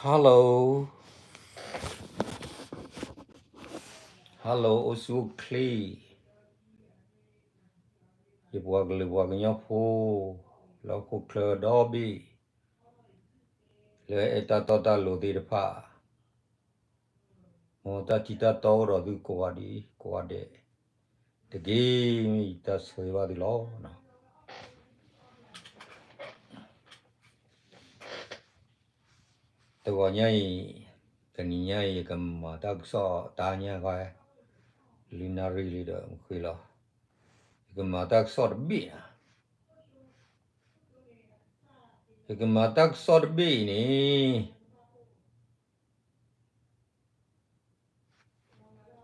Hello, hello အိၣ်ဆူၣ်အိၣ်ချ့, ယပှၤကလုာ်ပှၤကညီဖိ လၢဟီၣ်ခိၣ်ချၢဒီဘ့ၣ်, လၢအဲၣ်တၢ်တီတၢ်လိၤသ့ၣ်တဖၣ်, မ်တၢ်ထံၣ်တၢ်တီအိၣ်ဒီးသုကိးဂၤဒဲး ကိးဂၤဒဲးတက့ၢ်. မ့ၢ်ယတၢ်ဆၢဂ့ၤဘၣ်သုလီၤ. တဂီၤညါအံၤ, တနံၤညါအံၤ ယကမၤတၢ်ကစီၣ်တၢ်ညါခီ, လွံၢ်နၣ်ရံၣ်လံဒီးမုၢ်ဃ့လီၤ. ယကမၤတၢ်ကစီၣ်တဘ့ၣ်ဧါ. ယကမၤတၢ်ကစီၣ်တဘ့ၣ်အံၤန့ၣ်,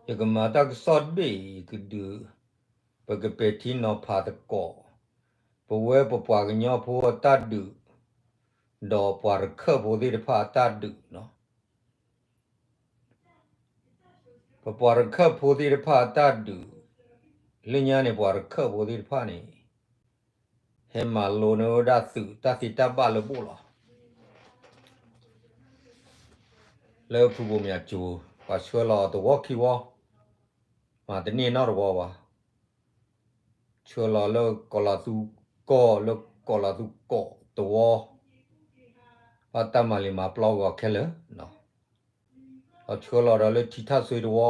ယကမၤတၢ်ကစီၣ်တဘ့ၣ်အံၤ ကဒုး, ပကပဲာ်ထံနီၤဖးသကိး, ပဝဲပပှၤကညီဖိအတၢ်ဒုး, ဒီးပှၤရခၢၣ်ဖိသ့ၣ်တဖၣ်အတၢ်ဒုးလီၤ. ပပှၤရခၢၣ်ဖိသ့ၣ်တဖၣ်အတၢ်ဒုး, လၢညါန့ၣ် ပှၤရခၢၣ်ဖိသ့ၣ်တဖၣ်န့ၣ် ဟဲမၤလိန့ၢ်ဝဲဒၣ်သုးတၢ်သ့တၢ်ဘၣ်လၢဘိၣ်လီၤ. လၢဖုဘိၣ်မၠးကၠိၤ ပှၤဆှၢလီၤတဝီခံဝီ, မၤတန့ၢ်နီတဝီဘၣ်. ဆှၢလီၤလၢကီးလီၤသူကီၢ် လၢကီးလီၤသူကီၢ်တဝီ, ဘၣ်တၢ်မၤလံာ်မၤပျီဂီၤခဲလၢာ်, ဒီးဆှၢလီၤဒီးလၢထံထၣ်စွ့တဝီ,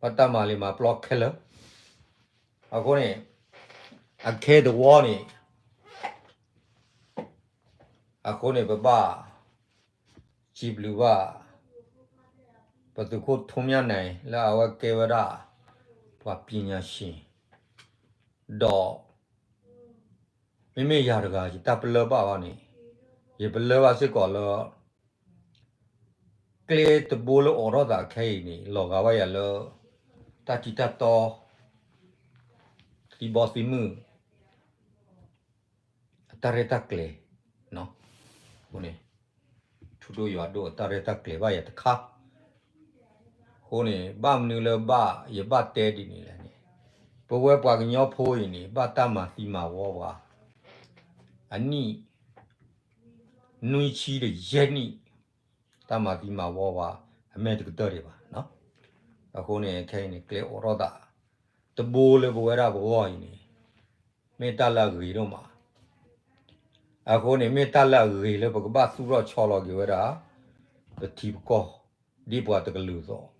ဘၣ်တၢ်မၤလံာ်မၤပျီခဲလၢာ်. အဃိန့ၣ်, အခဲတဝီန့ၣ် အဃိန့ၣ် ပဘၣ်စံးဘျုးဘၣ် ပသုးခိၣ်ထူမၠၣ်နဲၣ် လၢအဝဲကဲဝဲဒၣ် ပှၤပညာရှင်, ဒီး မ့မ့ၢ်ယၤတဂၤ ယတၢ်ပလၢၢ်ဘၣ်ဘၣ်န့ၣ်, ယပလၢၢ်ဘၣ်စ့ၢ်ကီးလၢ ကျဲတဘိလၢအိးထီၣ်သးခဲအံၤန့ၣ် လီၤဂာ်ဘၣ်ယၤလၢ တၢ်ထံၣ်တၢ်တီ သံဘီသံမုၢ် အတၢ်ရဲၣ်တၢ်ကျဲၤ, အဃိန့ၣ် ထူဒိၣ်ယွၤဒိၣ်အတၢ်ရဲၣ်တၢ်ကျဲၤဘၣ်ယၤတခါ. အဃိန့ၣ် ဘၣ်မနုၤလၢဘၣ် ယဘၣ်တဲဒ်န့ၣ်လဲၣ်န့ၣ်, ပဝဲပှၤကညီဖိအံၤန့ၣ် ဘၣ်တၢ်မၤသံမၤဝီပှၤ အနံၣ် နွံဆံဒီးယဲၢ်နံၣ်, တၢ်မၤသံမၤဝီပှၤ အမဲာ်တကတၢၢ်ဒံးဘၣ်. အဃိန့ၣ် ခဲအံၤန့ၣ် ကျဲအိးထီၣ်သး တဘိလၢပဝဲဒၣ်ပဂီၢ်အံၤန့ၣ် မ့ၢ်တၢ်လၢအဂ့ၤဒိၣ်မး. အဃိန့ၣ် မ့ၢ်တၢ်လၢအဂ့ၤလၢပကဘၣ်သူၣ်ထီၣ်ဆီလီၤက့ၤဝဲဒၣ် ပထံပကီၢ် ဒ်ပှၤတကလုာ်အ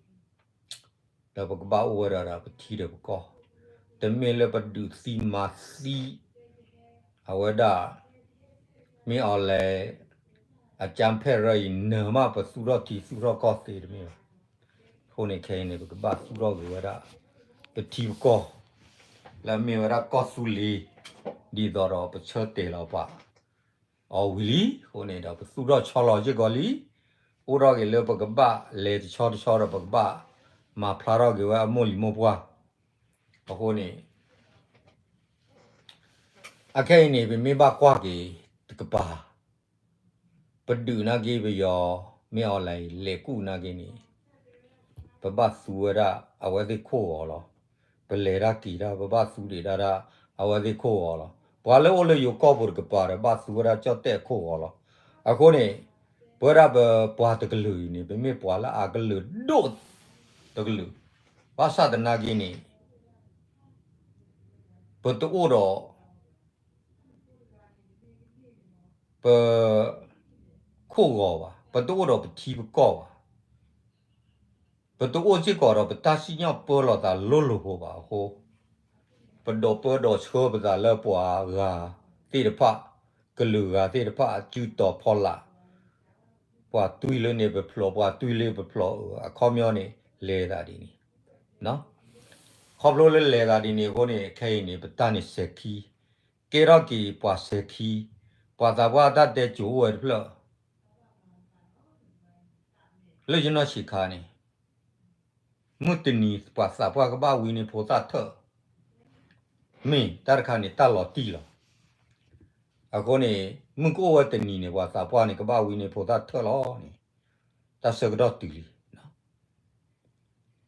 သိး, ဒီးပကဘၣ်အိၣ်ဝဲဒၣ်ဒီးပထံဒီးပကီၢ်, တမ့ၢ်လၢပဒုးသံမၤသံ အဝဲဒၣ် မ့ၢ်အီၤလဲၣ် အကၠၢဖဲၣ်ရၢအံၤ နၢၤမးပသူၣ်ထီၣ်ထံသူၣ်ထီၣ်ကီၢ်သ့တမ့ၢ်ဘၣ်. အဃိန့ၣ်ခဲအံၤန့ၣ် ပကဘၣ်သူၣ်ထီၣ်က့ၤဝဲဒၣ် ပထံပကီၢ် လၢအမ့ၢ်ဝဲဒၣ်ကီၢ်သူလ့ၤ ဒ်သိးဒီးပဆၢတဲာ်လီၤပှၤ အီၤဝံၤလံ. အဃိန့ၣ်ဒီး ပသူၣ်ထီၣ်ဆီလီၤစ့ၢ်ကီးလံ. အိၣ်ထီၣ်က့ၤလၢပကဘၣ်လဲၤတဆီတဆီဒီး ပကဘၣ်မၤဖျါထီၣ်က့ၤဝဲအမိၢ်လံၤမိၢ်ပှၢ်. အဃိန့ၣ် အခဲအံၤန့ၣ် ပမ့ၢ်ဘၣ်ကွၢ်က့ၤတကပၤ ပဒုးနာ်က့ ပယီၤမ့ၢ်အီၤလဲၣ် လဲၤကူၣ်နာ်က့န့ၣ် ပဘၣ်သူဝဲဒၣ်အဝဲသ့ၣ်ခိၣ်ဂီၤလီၤ. ပလဲၤတၢ်က့ၤတၢ် ပဘၣ်သူဒံးဒၣ်ဒၣ် အဝဲသ့ၣ်ခိၣ်ဂီၤလီၤ. ပှၤလၢအိၣ်လၢယိၤကီၢ်ပူၤတကပၤဒီး ဘၣ်သူဝဲဒၣ်ကၠီၣ်တဲၣ်အခိၣ်ဂီၤလီၤ. အဃိန့ၣ် ပဝဲဒၣ်ပပှၤတကလုာ်အံၤန့ၣ် ပမ့ၢ်ပှၤလၢအကလုာ်ဒိၣ်တကလုာ်, ဘၣ်ဆၣ်သနာ်က့န့ၣ် ပတအိၣ်ဒီး ပ ခိၣ်ဂီၤဘၣ်, ပတအိၣ်ဒီးပထံပကီၢ်ဘၣ်, ပတအိၣ်စ့ၢ်ကီးဒီးပတၢ်စံၣ်ညီၣ်ပၢလီၤသးလိၤလိၤဖိဘၣ်အဃိ, ပဒိးပၢဒီးဆှၢပသးလၢပှၤဂၤသ့ၣ်တဖၣ်, ကလုာ်ဂၤသ့ၣ်တဖၣ်အစုတီၤဖီလာ်, ပှၤတွံၢ်လၢန့ၣ်ပဖျိး, ပှၤတွံၢ်လၢပဖျိး, အခီပညီန့ၣ် လဲၤသးဒ်န့ၣ် ခီဖျိလၢလဲၤသးဒ်န့ၣ်အဃိန့ၣ် ခဲအံၤန့ၣ် ပတၢ်န့ၣ်စဲၤခံ, ကဲထီၣ်က့ၤပှၤစဲၤခံ, ပှၤသးပှၢ်တၢ်တဲကိၤအိၣ်ဝဲတဖျၢၣ် လၢယနီၢ်ဆံးခါန့ၣ် မုၢ်တနံၤပှၤသးပှၢ်ကဘၣ်ဝံန့ၢ်ဖိသၣ်ထၢၣ်, မ့ၢ်တၢ်တခါန့ၣ် တၢ်လီၤတံၢ်လီၤ. အဃိန့ၣ် မုၢ်ကအိၣ်ဝဲတနံၤန့ၣ် ပှၤသးပှၢ်န့ၣ် ကဘၣ်ဝံန့ၢ်ဖိသၣ်ထၢၣ်လီၤန့ၣ် တၢ်ဆၢကတီၢ်တုၤလံ.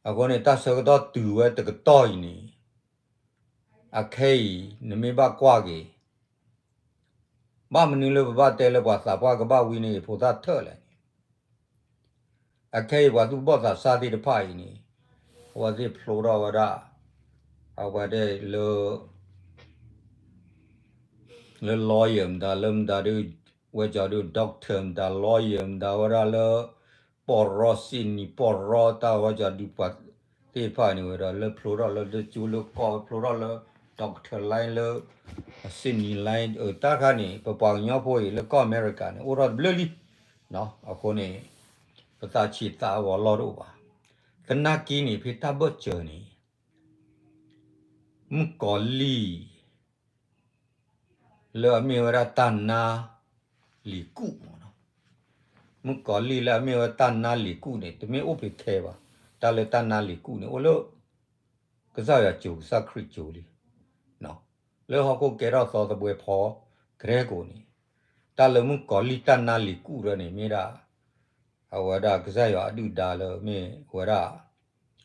အဃိန့ၣ် တၢ်ဆၢကတီၢ်တုၤဝဲတကတီၢ်အံၤန့ၣ် အခဲအံၤ နမ့ၢ်ဘၣ်ကွၢ်က့ၤ ဘၣ်မနုၤလၢပဘၣ်တဲလၢပှၤသးပှၢ်ကဘၣ်ဝံန့ၣ် ဖိသၣ်ထၢၣ်လဲၣ်န့ၣ်, အခဲအံၤပှၤသူၣ်ဘီၣ်သးစၢ်သ့ၣ်တဖၣ်အံၤန့ၣ်, အဝဲသ့ၣ်ဖျိထီၣ်ဝဲဒၣ်, အဝဲဒၣ်လၢ လၢ lawyer မတၤ လၢမတၤဒုး, ဝဲကၠီဒုး doctor မတၤ lawyer မတၤ ဝဲဒၣ်လၢ ပီၢ်ရီစ့နံၤ ပီၢ်ရီတၢ်ဝဲကၠီဒုး ပှၤသ့ၣ်တဖၣ်န့ၣ်ဝဲဒီး လၢဖျိထီၣ်လၢတကၠိလၢကီၢ် ဖျိထီၣ်လၢ doctor line လၢ စ့နံၤ line အတၢ်တခါန့ၣ် ပပှၤကညီဖိအံၤလၢကီၢ်အမဲရကၤန့ၣ် အိၣ်ထီၣ်တဘျုးလံ. အဃိန့ၣ် ပသးဆံးသးဂီၤလီၢ်တအိၣ်ဘၣ်. သနာ်က့န့ၣ် ဖဲတၢ်ဘၢၣ်စၢၤန့ၣ် မုၣ်ကီၤလံၢ် လၢအမ့ၢ်ဝဲဒၣ်တၢ်နါလံၤကူၣ်မ့ၢ်နီၤ, မုၣ်ကီၤလံၢ်လၢအမ့ၢ်ဝဲတၢ်နါလံၤကူၣ်န့ၣ် တမ့ၢ်အိၣ်ဖဲခဲဘၣ်. တၢ်လၢတၢ်နါလံၤကူၣ်န့ၣ် အိၣ်လၢ ကစၢ်ယွၤကၠိ ကစၢ်ခရံာ်ကၠိလံ. လၢဟီၣ်ခိၣ်ကဲထီၣ်သီသဘှဲဖီကရဲကိာ်န့ၣ်, တၢ်လၢမုၣ်ကီၤလံၢ်တၢ်နါလံၤကူၣ်ရၢန့ၣ် မ့ၢ်ဒၣ် အဝဲဒၣ်ကစၢ်ယွၤအဒုၣ်ဒါလၢမ့ၢ်ဝဲဒၣ်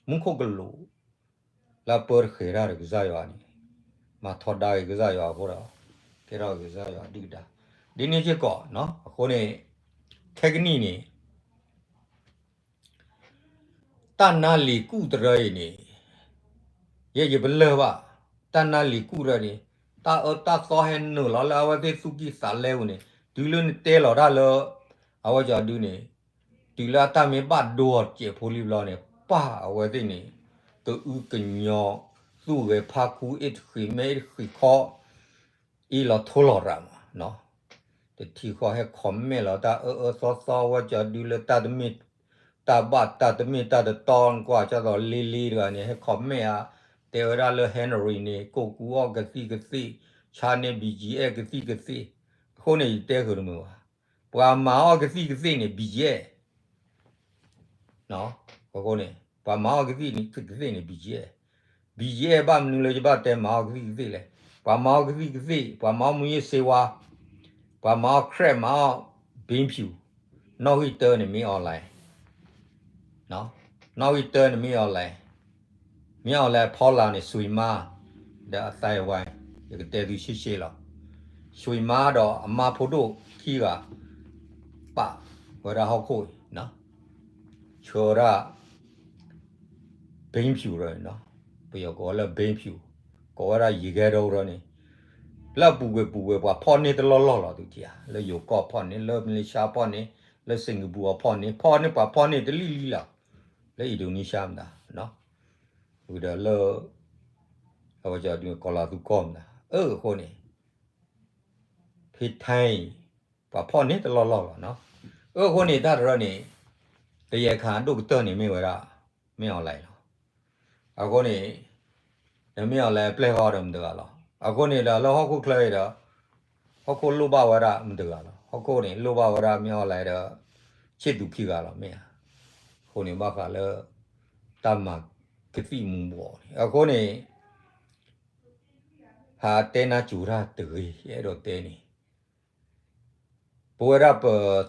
မူခိၣ်ကလူး လၢအပၢတဃဲၤတၢ်ဒီးကစၢ်ယွၤန့ၣ်, မၤထီဒါက့ၤကစၢ်ယွၤအဃိဒီး ကဲထီၣ်ကစၢ်ယွၤအဒုၣ်ဒါ ဒ်န့ၣ်စ့ၢ်ကီး. အဃိန့ၣ် ခဲကနံၣ်န့ၣ် တၢ်နါလံၤကူၣ်တရၢအံၤန့ၣ် ယဲယပလၢၢ်ဘၣ်. တၢ်နါလံၤကူၣ်တရၢန့ၣ် တၢ်အၢတၢ်သီဟဲနုာ်လီၤလၢအဝဲသ့ၣ်သူၣ်ကံၢ်သးလဲပူၤန့ၣ် တုၤလၢနတဲလီၤတၢ်လၢ အဝဲကၠီဒုန့ၣ် တုၤလၢအတၢ်မ့ၢ်ဘၣ်ဒိအီၤစဲးဖိလံဘျီန့ၣ် ပၢ်အဝဲသ့ၣ်န့ၣ် ကအုကညီ သူၣ်ဂဲၤဖးခူ အ့ၣ်တဃံးမဲ အ့ၣ်တဃံးခီ အ့ၣ်လီၤထိလီၤရၤမး တထံဃီဟဲ comment လီၤတၢ်အၢအၢသီသီ ဝဲကၠီဒုလၢတၢ်တမ့ၢ် တၢ်ဘၣ်တၢ်တမ့ၢ်တၢ်တတီ နကွၢ်ကၢ်သိးလ့လ့တဂၤန့ၣ် ဟဲ comment ဧါ, တဲဝဲဒၣ်လၢ Henry န့ၣ် ကိၢ်ကူအီၣ်ကသံၣ်ကသ့ၣ်, ဆါန့ၢ် BGF ကသံၣ်ကသ့ၣ်. အဃိန့ၣ် ယတဲဃုာ်တမုာ်ဘၣ်, ပှၤမၤအီၣ်ကသံၣ်ကသ့ၣ်န့ၣ် BGF အဃိန့ၣ် ပှၤမၤအီၣ်ကသံၣ်ကသ့ၣ်န့ၣ် BGF, BGF ဘၣ်မနုၤလၢယဘၣ်တဲမၤအီၣ်ကသံၣ်ကသ့ၣ်လဲၣ်. ပှၤမၤအီၣ်ကသံၣ်ကသ့ၣ်, ပှၤမၤအီၣ်မူးယစ်ဆေးဝါး, ပှၤမၤအီၣ် crack မၤအီၣ် ဘိန်းဖြူ, နီၣ်ဂံၢ်တၢန့ၣ် မ့ၢ် online, နီၣ်ဂံၢ်တၢန့ၣ် မ့ၢ် online, မ့ၢ် online အဖီလာ်န့ၣ် ဆွံမါ ဒီးအသဲဝဲ, ယကတဲသုရှဲရှဲလီၤ. ဆွံမါဒီးအမါဖိဒိၣ်ခံဂၤ ပာ်ဝဲဒၣ်ဟီၣ်ခိၣ်အံၤ ဆှၢဝဲဒၣ် ဘိန်းဖြူရၢန့ၣ်, ပယီၤကိးဝဲလၢ ဘိန်းဖြူ, ကိးဝဲဒၣ် ရေခဲတုံး ရၢန့ၣ်, လၢအပူၤကွံာ်ပူၤကွံာ် ပှၤဖီၣ်န့ၢ်တလီၢ်လီၢ်လီၤ သုထံၣ်ဧါ, လၢယိၤကီၢ်ဖီၣ်န့ၢ်, လၢမလ့ၡါဖီၣ်န့ၢ်, လၢစ့ၣ်ကပူၤအဖီၣ်န့ၢ်, ဖီၣ်န့ၢ်ပှၤဖီၣ်န့ၢ်တလံၣ်လံၣ်လီၤ, လၢ Indonesia မတၤ, ဝံၤဒီးလၢ အဝဲကီၤလၤသူကီၢ်မတၤ, အဃိန့ၣ် ဖဲထဲအံၤ ပှၤဖီၣ်န့ၢ်တလီၢ်လီၢ်လီၤ. အဃိန့ၣ် တၢ်တရၢန့ၣ် တယဲၢ်ခါအဒိၣ်ကတၢၢ်န့ၣ်မ့ၢ်ဝဲဒၣ် မ့ၢ် online လီၤ. အဃိန့ၣ် နမ့ၢ် online ပျဲၢ်ဃီဒီးမတၤတဂၤလီၤ. အဃိန့ၣ်ဒီးလၢဟီၣ်ခိၣ်ချၢအံၤဒီး ဟီၣ်ခိၣ်လိၣ်ဘၣ်ဝဲဒၣ်မတၤတဂၤလီၤ. ဟီၣ်ခိၣ်န့ၣ် လိၣ်ဘၣ်ဝဲဒၣ်မ့ၢ် online ဒီး ဆံၣ်သူခံဂၤလီၤ မ့ၢ်ဧါ. အဃိန့ၣ် ဘၣ်ဃးလၢ တၢ်မၤကသံၣ်မူၤဘှီးန့ၣ် အဃိန့ၣ် ဟးတဲနၢ်စူၤတၢ်တဂ့ၤ ယအဲၣ်ဒိးတဲန့ၣ် ပဝဲဒၣ်ပ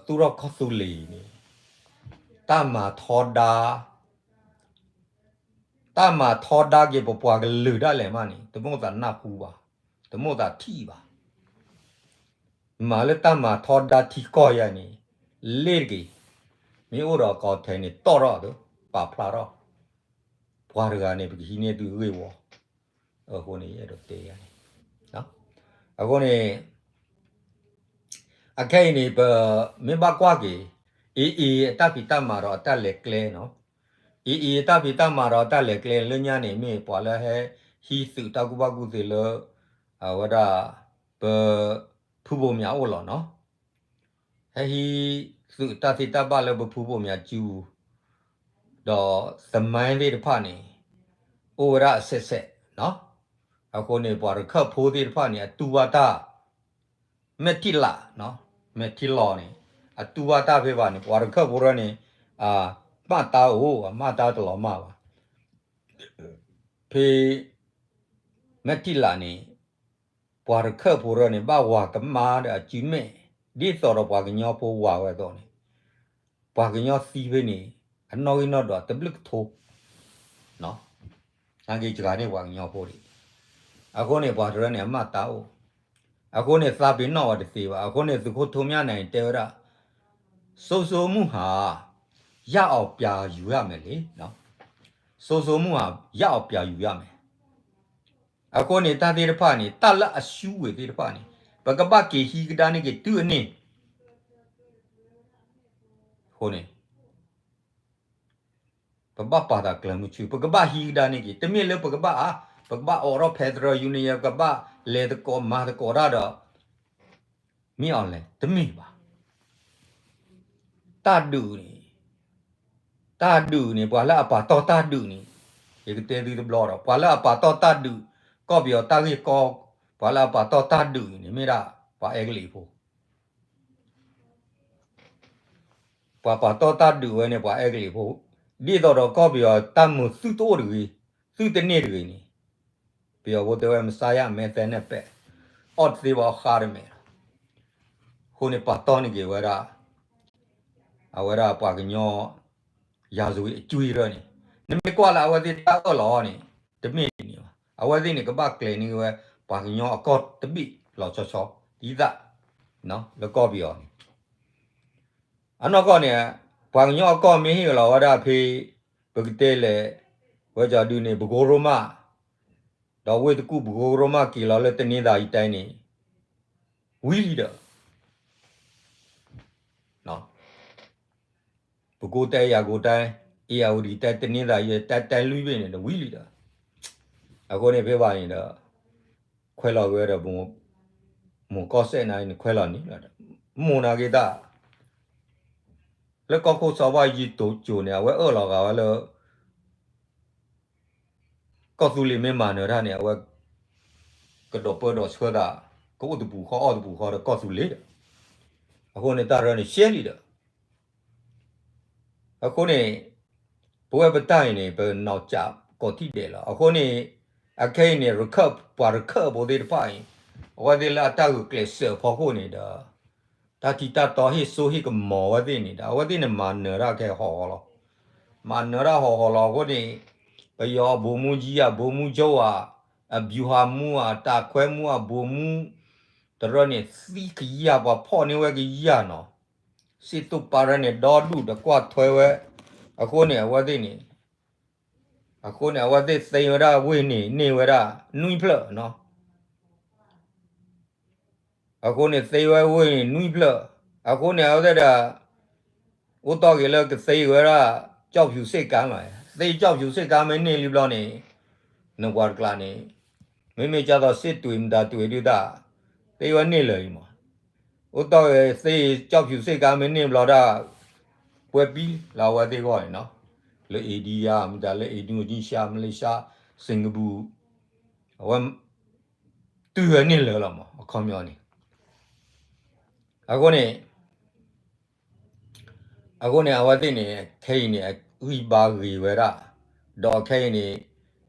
သူၣ်ထီၣ်ကီၢ်သူလ့ၤအံၤန့ၣ် တၢ်မၤထီဒါ တၢ်မၤထီဒါက့ၤပပှၤကလုာ်ဒၣ်လဲာ်မးန့ၣ် တမိၣ်သးနၢ်ဟူဘၣ်, တမိၣ်သးထံၣ်ဘၣ်. မၤလၢတၢ်မၤထီဒါထံကီၢ်ယၤန့ၣ် လ့ၣ်တက့ၤ, မ့ၢ်အိၣ်ဒီးကီၢ်ထဲန့ၣ် တီၣ်ထီၣ်ဒီး ပာ်ဖျါထီၣ် ပှၤတဂၤန့ၣ် ပကဟံးန့ၢ်သုအဂ့ၢ်ဝီ, အဃိန့ၣ် ယအဲၣ်ဒိးတဲယၤန့ၣ်, အဃိန့ၣ် အခဲအံၤန့ၣ် ပမ့ၢ်ဘၣ်ကွၢ်က့ၤ AA အတၢ်ဖံးတၢ်မၤဒီးအတၢ်လဲၤကျဲနီၤ, AA အတၢ်ဖံးတၢ်မၤဒီးအတၢ်လဲၤကျဲလၢညါန့ၣ် မ့ၢ်ပှၤလၢဟဲဟံးသုးတၢ်ကူၣ်ဘၣ်ကူၣ်သ့လၢ အဝဲဒၣ် ပ ဖုဘိးမၠးအိၣ်လီၤနီၤ. ဟဲဟံးသုးတၢ်သ့တၢ်ဘၣ်လၢပဖုဘိးမၠးစုပူၤ, ဒီးသမိုင်းသ့ၣ်တဖၣ်န့ၣ် အိၣ်ဝဲဒၣ်အဆဲးဆဲးနီၤ. အဃိန့ၣ် ပှၤတခၢၣ်ဖိသ့ၣ်တဖၣ်န့ၣ် အတူၢ်ဘၣ်တၢ် မဲာ်ထံလး, မဲာ်ထံလီၤန့ၣ် အတူၢ်ဘၣ်တၢ်ဖဲဘၣ်န့ၣ် ပှၤတခၢၣ်ဖိရၢန့ၣ် အမၢ်တၢ်အိၣ် အမၢ်တၢ်တလီၤမၢ်ဘၣ်. ဖဲ မဲာ်ထံလးန့ၣ် ပှၤတခၢၣ်ဖိရၢန့ၣ် ဘၣ်ဝၤကမၣ်ဒီးအစုမဲာ် ဒ်သိးဒီးပှၤကညီဖိဝၤဝဲအသိးန့ၣ် ပှၤကညီသံဖဲန့ၣ် အနီၣ်ဂံၢ်နီၣ်ဒွးတဘျုးကထိ နာ်က့စှၤန့ၢ်ပှၤကညီဖိဒံး. အဃိန့ၣ် ပှၤတရၢန့ၣ် အမၢ်တၢ်အိၣ်, အဃိန့ၣ် သးပ့ၤနီၣ်ဝဲတသ့ဘၣ်. အဃိန့ၣ် သုးခိၣ်ထိမၠၣ်နၢၤတဲဝဲဒၣ် စိုးစိုးမူဟာ ရအောင်ပြန်ယူရမယ်လေ, စိုးစိုးမူဟာ ရအောင်ပြန်ယူရမယ်. အဃိန့ၣ် တၢ်သ့ၣ်တဖၣ်န့ၣ် တၢ်လၢအရှုံးဝဲသ့ၣ်တဖၣ်န့ၣ် ပကဘၣ်က့ၤဟံးကဒါန့ၢ်က့ၤတုၤအန့ၣ် အဃိန့ၣ် ပဘၣ်ပာ်သးကျၢၤမုဆူ ပကဘၣ်ဟံးကဒါန့ၢ်က့ၤ တမ့ၢ်လၢပကဘၣ်အါ ပကဘၣ်အိးထီၣ် federal union ပကဘၣ်လဲၤသကိးမၤသကိးတၢ်ဒီး မ့ၢ်အီၤလဲၣ် တမ့ၢ်ဘၣ်. တၢ်ဒုးန့ၣ် တၢ်ဒုးန့ၣ် ပှၤလၢအပာ်တီၢ်တၢ်ဒုးန့ၣ် ယကတဲသုတဘျီဒီး ပှၤလၢအပာ်တီၢ်တၢ်ဒုး ကီၢ်ပယီၤတၢ်ဂ့ၢ်ကီ ပှၤလၢအပာ်တီၢ်တၢ်ဒုးန့ၣ် မ့ၢ်ဒၣ်ပှၤအဲကလံးဖိ ပှၤပာ်တီၢ်တၢ်ဒုးဝဲန့ၣ် ပှၤအဲကလံးဖိ, ဒ်သိးဒီးကီၢ်ပယီၤတၢ်မုာ်သုတအိၣ်တဂ့ၤ, သုတန့ၢ်တဂ့ၤန့ၣ်, ပယီၤဖိတဲဝဲ မဆါယမဲသဲနဲၣ်ပဲး, အီၣ်တသ့ဘၣ်အီၣ်ဃါတမဲာ်လီၤ. အဃိန့ၣ် ပာ်တီၢ်န့ၢ်က့ၤဝဲဒၣ် အဝဲဒၣ်ပှၤကညီ ရာဇဝင်အကြွင်းရၢန့ၣ်, နမ့ၢ်ကွၢ်လၢအဝဲသ့ၣ်တၢ်အၢၣ်လီၤအီၤန့ၣ် တမ့ၢ်ဒ်န့ၣ်ဘၣ်. အဝဲသ့ၣ်န့ၣ် ကဘၣ်ကျဲၤန့ၢ်ဝဲ ပှၤကညီအကီၢ်တဘ့ၣ်လီၤဆီဆီ ဒ်သိး လၢကီၢ်ပယီၤန့ၣ် အနီၢ်ကီၢ်န့ၣ် ပှၤကညီအကီၢ်မ့ၢ်ဟ့ၣ်လီၤဝဲဒၣ်ဖဲ ပကတဲလဲၣ် ဝဲကီၤဒုန့ၣ် ပကိရိမး, ဒီးဝ့ၢ်တကူၣ်ပကိရိမးက့ၤလီၤလၢတနင်္သာရီတိုင်းန့ၣ် ဝံၤလံဒီး ပဲခူးတိုင်း ရန်ကုန်တိုင်း ဧရာဝတီတိုင်း တနင်္သာရီတိုင်း တိုင်းလွံၢ်ဘ့ၣ်န့ၣ် ဝံၤလံဒီး အဃိန့ၣ်ဖဲဘၣ်န့ၣ်ဒီး ခွဲးလီၤဝဲဒီး မိၢ်ကီၢ်စဲၣ်နၤန့ၣ် ခွဲးလီၤန့ၣ်လီၤ. မိၢ်နာ်က့ၤတၢ် လၢကီၢ်ခိၣ်စီၤဘၣ်ယံၤတိၤကိၤန့ၣ် အဝဲအၢၣ်လီၤဂာ်ဝဲလၢ ကီၢ်သူလ့ၤမ့ၢ်မၤနၢၤတၢ်န့ၣ် အဝဲ ကဒိးပၢဒီးဆှၢသး ကအိၣ်တပူၤဃီအီၣ်တပူၤဃီဒီးကီၢ်သူလ့ၤဒီး အဃိန့ၣ်တၢ်ရၢန့ၣ်ရှဲလံဒီး အဃိန့ၣ် ပဝဲပတၢ်အံၤန့ၣ် ပနီၢ်ကၠးကိးထံၣ်ဒဲးလီၤ. အဃိန့ၣ် အခဲအံၤန့ၣ် ရခၢၣ် ပှၤရခၢၣ်ဖိသ့ၣ်တဖၣ်အံၤ အဝဲသ့ၣ်လၢအတၢ်ဂုာ်ကျဲးစၢးဖီခိၣ်န့ၣ်ဒီး တၢ်ထံးတၢ်တီဟ့ၣ်စိဟ့ၣ်ကမီၤဝဲသ့ၣ်န့ၣ်ဒီး အဝဲသ့ၣ်န့ၣ်မၤနၢၤတၢ်ခဲဟီၣ်ဟီၣ်လီၤ. မၤနၢၤတၢ်ဟီၣ်ဟီၣ်လီၤ. အဃိန့ၣ် ပယီၤအဗိုလ်မှူးကြီး အဗိုလ်မှူးချုပ် ဧါ, အဗျူဟာမှူး ဧါ, တပ်ခွဲမှူး အဗိုလ်မှူး တရၢန့ၣ် သံကယၢ် ပှၤဖီၣ်န့ၢ်ဝဲကယၢ်နီၤ, စံၣ်သူပာ်ရၢန့ၣ် ဒီဒူၣ်ဒီးကွၢ်ထွဲဝဲ, အဃိန့ၣ် အဝဲသ့ၣ်န့ၣ် အဃိန့ၣ် အဝဲသ့ၣ်သ့ဝဲဒၣ်ဝ့ၢ်န့ၣ် န့ၢ်ဝဲဒၣ် နွံဖျၢၣ်နီၤ. အဃိန့ၣ် သ့ဝဲဝ့ၢ်န့ၣ် နွံဖျၢၣ်, အဃိန့ၣ် အဝဲသ့ၣ်ဒီး အိၣ်တီၢ်က့ၤလၢကသ့ဝဲဒၣ် ကျောက်ဖြူဆိပ်ကမ်းမး, သ့ ကျောက်ဖြူဆိပ်ကမ်း မ့ၢ်န့ၢ်လံဘျီန့ၣ် နပှၤတကျါန့ၣ် မ့မ့ၢ်ကၢ်သိး စစ်တွေ မတၤတွေ ဒုးတၢ် သ့ဝဲန့ၢ်လၢာ်အံၤမး, အိၣ်တီၢ်က့ၤသ့ ကျောက်ဖြူဆိပ်ကမ်း မ့ၢ်န့ၢ်ဘျီဒၣ် ပှဲၤပံလၢအဝဲသ့ၣ်ဂီၢ်န့ၣ်နီၤ, လၢ India မတၤလၢ Indonesia Malaysia Singapore အဝဲ တုၤဝဲန့ၢ်လၢာ်လီၤမး အခီပညီန့ၣ်, အဃိန့ၣ် အဃိန့ၣ် အဝဲသ့ၣ်န့ၣ် ခဲအံၤန့ၣ် ဂံၢ်ဘါဂ့ၤဝဲဒၣ်, ဒီးခဲအံၤန့ၣ်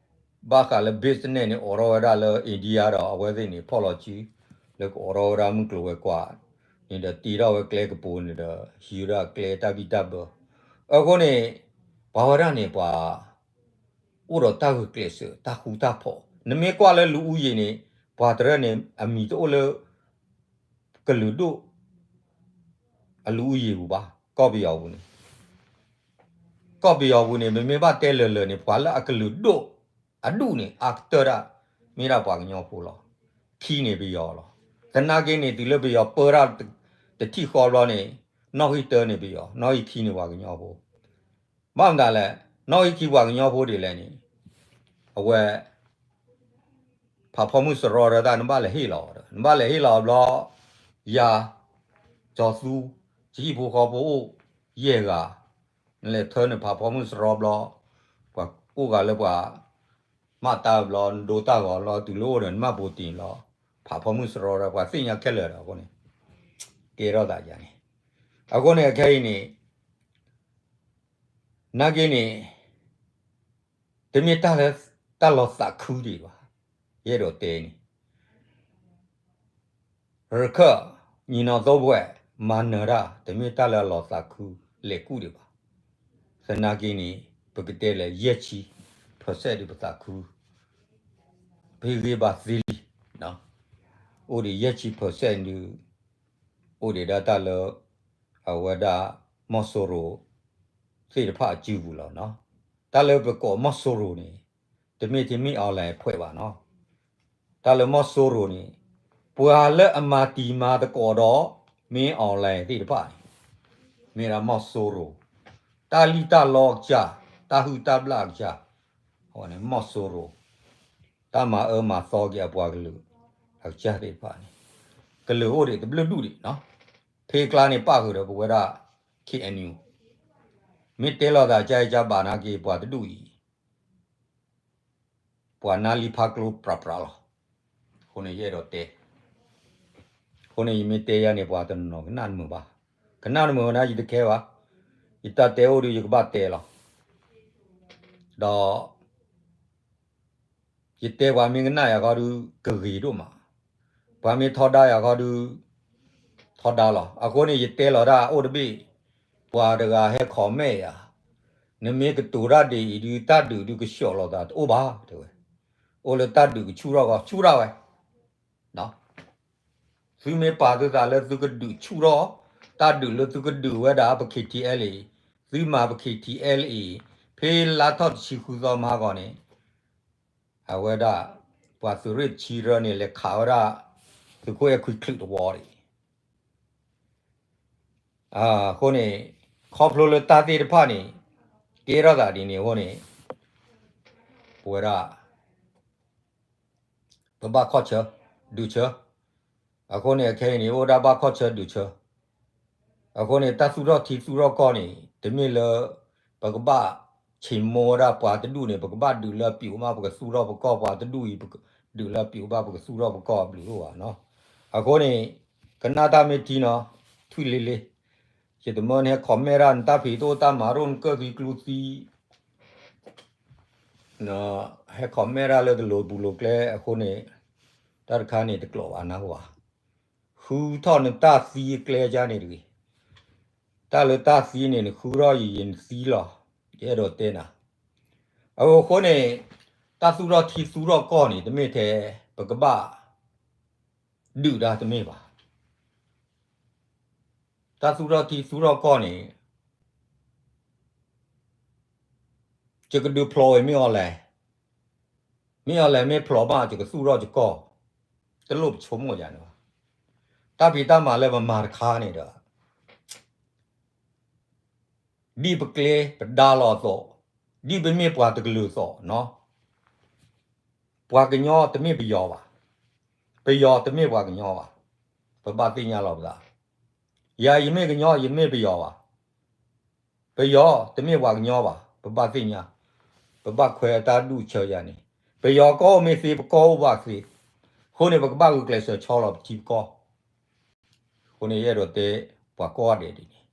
ဘၣ်ဃးလၢ business န့ၣ် အိးထီၣ်ဝဲဒၣ်လၢ India ဒီး အဝဲသ့ၣ်န့ၣ် ဖီၣ်လီၤစု လၢကအိးထီၣ်ဝဲဒၣ်မုၢ်ကျိၤဝဲၤကွာ်န့ၣ်ဒီး တ့ထီၣ်ဝဲကျဲကပူၤန့ၣ်ဒီး ဟံးဝဲဒၣ်ကျဲတၢ်ဘံၣ်တၢ်ဘၢ, အဃိန့ၣ် ပှၤဝဲဒၣ်န့ၣ် ပှၤ အိၣ်ဒီးတၢ်ဂုာ်ကျဲးစၢး တၢ်ဃူတၢ်ဖိး, နမ့ၢ်ကွၢ်လၢလူဦးရေန့ၣ် ပှၤတရၢန့ၣ် အမံၤတအိၣ်လၢ ကလုာ်ဒိၣ် အလူဦးရေပူၤဘၣ်, ကီၢ်ပယီၤပူၤန့ၣ်, ကီၢ်ပယီၤပူၤန့ၣ် ပမ့ၢ်ဘၣ်တဲလၢာ်လၢာ်န့ၣ် ပှၤလၢအကလုာ်ဒိၣ်အဒူၣ်န့ၣ် အါကတၢၢ်ဒၣ် မ့ၢ်ဒၣ်ပှၤကညီဖိလီၤ. ခံန့ၣ်ပယီၤလီၤ. သနာ်က့န့ၣ် တုၤလၢပယီၤပၢတၢ်တထံၣ်ဃီဘျီန့ၣ် နီၣ်ဂံၢ်တၢန့ၣ်ပယီၤ, နီၣ်ဂံၢ်ခံန့ၣ်ပှၤကညီဖိ ဘၣ်မတၤလဲၣ်, နီၣ်ဂံၢ်ခံပှၤကညီဖိဒ်လဲၣ်န့ၣ်, အဝဲ ဖးဖီမုၢ်စရီဒီးတၢ် နဘၣ်လဲၤဟ့ၣ်လီၤဒီး နဘၣ်လဲၤဟ့ၣ်လီၤဘျီ, ယၤ, ကၠီၤသူ, ကဟံၣ်ဖိဃီဖိအိၣ်ယဲၢ်ဂၤ, နလဲၤထၢန့ၣ် ဖးဖီမုၢ်စရီဘျီ, ပှၤအိၣ်ဂၤလၢပှၤ မၤတၢ်ဘျီ နဒိတၢ်ဂီၤလီၤ တုၤလၢအိၣ်ဒီးနမၢ်ပိာ်တံၢ်လီၤ, ဖးဖီမုၢ်စရီဒီး ပှၤသ့ၣ်ညါခဲလၢာ်ဒီးအဃိန့ၣ်, ကဲထီၣ်သးယၤန့ၣ်, အဃိန့ၣ် အခဲအံၤန့ၣ် နာ်က့န့ၣ် တမ့ၢ်တၢ်လၢ တၢ်လီၤသးခုဒံးဘၣ်, ယအဲၣ်ဒိးတဲန့ၣ်, ရခၢၣ် ညီနောင်သုံးဖွဲ့ မၤနၢၤတၢ် တမ့ၢ်တၢ်လၢအလီၤသးခုလဲၤကူၣ်ဒံးဘၣ်, သနာ်က့န့ၣ် ပကတဲလဲၣ် ယဲၢ်ဆံ percent ဒံးပသးခု ဖဲဂ့ၤဘၣ်သ့လံ, အိၣ်ဒံးယဲၢ်ဆံ percent ဒုး အိၣ်ဒံးဒၣ်တၢ်လၢ အဝဲဒၣ် မီၢ်စိရိၤ သ့ၣ်တဖၣ်အစုပူၤလီၤနီၤ. တၢ်လၢပကိးမီၢ်စိရိၤန့ၣ် တမ့ၢ်ထဲမ့ၢ် online အဖွဲ့ဘၣ်နီၤ. တၢ်လၢမီၢ်စိရိၤန့ၣ် ပှၤလၢအမၤတံၤမၤသကိးဒီး မ့ၢ် online သ့ၣ်တဖၣ်န့ၣ် မ့ၢ်ဒၣ်မီၢ်စိရိၤ, တၢ်လံၣ်တၢ်လီအကစၢ်, တၢ်ဟုၣ်တၢ်ဘျၣ်အကစၢ်, မီၢ်စိရိၤ, တၢ်မၤအၢမၤသီက့ၤအပှၤကလုာ် အကစၢ်သ့ၣ်တဖၣ်န့ၣ် ကလုာ်အိၣ်ဒံးတဘျုးဒူၣ်ဒံးနီၤ. ဖဲကျါန့ၣ်ပၣ်ဃုာ်ဒီးပဝဲဒၣ် ခ့ၣ်အဲၣ်ယူၣ်, မ့ၢ်တဲလိာ်သးကၢ်အံၤကၢ်ဘၣ်နာ်က့ၤပှၤတဒူၣ်အံၤ ပှၤနၢ်လံဖးကျိပြးပြးလီၤ. အဃိန့ၣ်ယအဲၣ်ဒိးတဲ, အဃိန့ၣ်ယမ့ၢ်တဲယၤန့ၣ် ပှၤတနီၤနီၤကနၣ်တမုာ်ဘၣ်. ကနၣ်တမုာ်ဝဲဒၣ် ယတခဲဘၣ်, ယတၢ်တဲအိၣ်ဒုးယကဘၣ်တဲလီၤ. ဒီး ယတဲပှၤမ့ၢ်ကနၣ်ယၤခီဒုး ကဂ့ၤဒိၣ်မး, ပှၤမ့ၢ်ထီဒါယၤခီဒုး ထီဒါလီၤ. အဃိန့ၣ် ယတဲလီၤတၢ်အိၣ်တဘ့ၣ်, ပှၤတဂၤဟဲ comment ယၤ, နမ့ၢ်ကတိၤတၢ်ဒ်အံၤဒုး တၢ်ဒုးဒုးကဆှီလီၤသးတအိၣ်ဘၣ် တဲဝဲ, အိၣ်လၢတၢ်ဒုးကဆူၣ်ထီၣ်ကီး ဆူၣ်ထီၣ်ဝဲ သုမ့ၢ်ပာ်သုသးလၢသုကဒုးဆူၣ်ထီၣ် တၢ်ဒုးလၢသုကဒုးဝဲဒၣ်ပ K T L A, သုမၤပ K T L A, ဖဲလါထီၣ်တဆံဃုသီမဟါဂီၤန့ၣ် အဝဲဒၣ် ပှၤသုးရ့ၣ်တဆံရၢန့ၣ် လဲၤခးဝဲဒၣ် သုးခိၣ်အဲၣ်ခွံချုးတဝီဒံး အဃိန့ၣ် ခီဖျိလၢတၢ်သ့ၣ်တဖၣ်န့ၣ် ကဲထီၣ်သးဒ်န့ၣ်အဃိန့ၣ် ပဝဲဒၣ် ပဘၣ်ခီၣ်ဆၢ ဒုးဆၢ, အဃိန့ၣ် အခဲအံၤန့ၣ် အိၣ်ဒၣ်ဘၣ်ခီၣ်ဆၢဒုးဆၢ, အဃိန့ၣ် တၢ်သူၣ်ထီၣ်ထံသူၣ်ထီၣ်ကီၢ်န့ၣ် တမ့ၢ်လၢ ပကဘၣ်ဆ့ၣ်မိၢ်ဝဲဒၣ်ပှၤတဒူၣ်န့ၣ် ပကဘၣ်ဒုးလၢအပျံၤအိၣ်မး ပကသူၣ်ထီၣ်ပကီၢ်, ပှၤတဒူၣ်အံၤ ပကဒုးလၢအပျံၤအိၣ်မး ပကသူၣ်ထီၣ်ပကီၢ်အဘျုးအိၣ်ဘၣ်နီၤ. အဃိန့ၣ် ကနၣ်တၢ်မ့ၢ်ထံနီၤ ထွံၣ်လ့လ့, ယတမၢနဟဲ comment ဒၣ် နတၢ်ဖံးတအိၣ် တၢ်မၤရိၣ် နကၢၢ်သံကျူသံ ဟဲ comment ဒၣ်လၢတလိၤပူၤလိၤကျဲအဃိန့ၣ် တၢ်တခါန့ၣ်တကျိးဘၣ်နၢ်ဟူဧါ. ဃုထီၣ်နတၢ်သံအကျဲကါန့ၣ်တဂ့ၤ. တၢ်လၢတၢ်သံန့ၣ် နဃုထီၣ်ယံာ်ယံာ်နသံလီၤ. ယအဲၣ်ဒိးတဲနၤ. အဃိန့ၣ် တၢ်သူၣ်ထီၣ်ထံသူၣ်ထီၣ်ကီၢ်န့ၣ် တမ့ၢ်ထဲပကဘၣ် ဒုးတၢ်တမ့ၢ်ဘၣ်. တၢ်သူၣ်ထီၣ်ထံသူၣ်ထီၣ်ကီၢ်န့ၣ် ယကဒုးဖျိးဝဲမ့ၢ် online, မ့ၢ် online မ့ၢ်ဖျိးမး ယကသူၣ်ထီၣ်ယကီၢ်, တလိၣ်ပဆိကမိၣ်ယၤန့ၣ်ဘၣ်. တၢ်ဖံးတၢ်မၤလၢပမၤတခါန့ၣ်ဒီး ဒ်ပကျဲပဒါလီၤအသိး, ဒ်ပမ့ၢ်ပှၤတကလုာ်အသိးနီၤ, ပှၤကညီတမ့ၢ်ပယီၤဘၣ်, ပယီၤတမ့ၢ်ပှၤကညီဘၣ်, ပဘၣ်သ့ၣ်ညါလီၤပသး. ယၤယမ့ၢ်ကညီ ယမ့ၢ်ပယီၤဘၣ်, ပယီၤတမ့ၢ်ပှၤကညီဘၣ်, ပဘၣ်သ့ၣ်ညါ, ပဘၣ်ခွဲးတၢ်ဒူၣ်ဆၢယၤန့ၣ်, ပယီၤကီၢ်အိၣ်မ့ၢ်သ့ ပကီၢ်အိၣ်ဘၣ်သ့, အဃိန့ၣ် ပကဘၣ်ဂုာ်ကျဲးစၢးဆီလီၤပထံပကီၢ်. အဃိန့ၣ် ယအဲၣ်ဒိးတဲပှၤကိးဂၤဒဲးဒ်န့ၣ်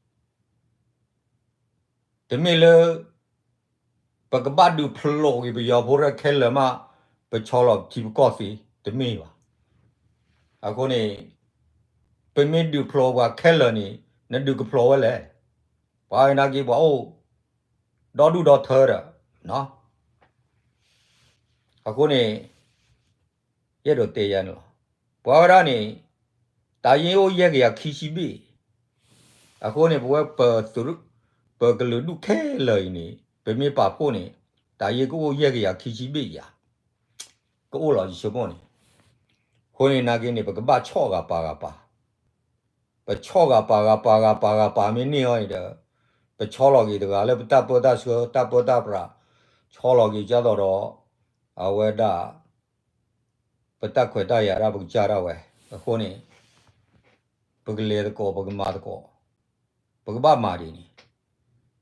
တမ့ၢ်လၢ ပကဘၣ်ဒုးဖျိးက့ၤပယီၤဖိရဲၣ်ခဲလၢာ်မး ပဆီလီၤပထံပကီၢ်သ့, တမ့ၢ်ဘၣ်. အဃိန့ၣ် ပမ့ၢ်ဒုးဖျိးပှၤခဲလၢာ်န့ၣ် နဒုးကဖျိးဝဲလဲၣ်. ပှၤနာ်က့ၤပှၤအိၣ် ဒီဒူၣ်ဒီထၢဒီး အဃိန့ၣ် ယအဲၣ်ဒိးတဲယၤန့ၣ်လီၤ. ပှၤဝဲဒၣ်န့ၣ် တၢ်ယ့ၢ်အိၣ်ယဲၢ်ကယၤခံဆံဘ့ၣ်, အဃိန့ၣ် ပဝဲ ပကလုာ်ဒူၣ်ခဲလၢာ်အံၤန့ၣ် ပမ့ၢ်ပာ်ဖှိၣ်န့ၣ် တၢ်ယ့ၢ်ကအိၣ်ယဲၢ်ကယၤခံဆံဘ့ၣ်ယၤ, ကအိၣ်လီၤယဆိကမိၣ်န့ၣ်. အဃိန့ၣ်နာ်က့ၤန့ၣ် ပကဘၣ်ဆီၣ်ဂၤပာ်ဂၤပာ် ပဆီၣ်ဂၤပာ်ဂၤပာ်ဂၤပာ်ဂၤပာ်မ့ၢ်န့ၢ်အီၤန့ၣ်ဒီး ပဆီလီၤက့ၤတဂၤလၢပတၢ်ပၢတၢ်ဆှၢ တၢ်ပၢတၢ်ပြး, ဆီလီၤက့ၤကၢ်သိးဒီး အဝဲဒၣ် ပတၢ်ခွဲးတၢ်ယာ်ဒၣ်ပကစၢ်ဒၣ်ဝဲ. အဃိန့ၣ် ပကလဲၤသကိး ပကမၤသကိး ပကဘၣ်မၤဒ်န့ၣ်.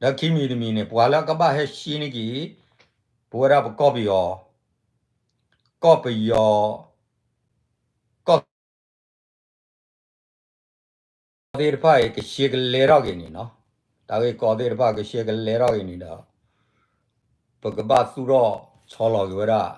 ဒီးခံမံၤတမံၤန့ၣ် ပှၤလၢအကဘၣ်ဟဲရှဲန့ၢ်က့ၤ ပဝဲဒၣ်ပကီၢ်ပယီၤ, ကီၢ်ပယီၤ ကီၢ်သ့ၣ်တဖၣ်အံၤ ကရှဲကလဲထီၣ်က့ၤန့ၣ်နီၤ, တၢ်ဂ့ၢ်ကီသ့ၣ်တဖၣ်ကရှဲကလဲထီၣ်က့ၤန့ၣ်ဒီး ပကဘၣ်သူၣ်ထီၣ်ဆီလီၤက့ၤဝဲဒၣ်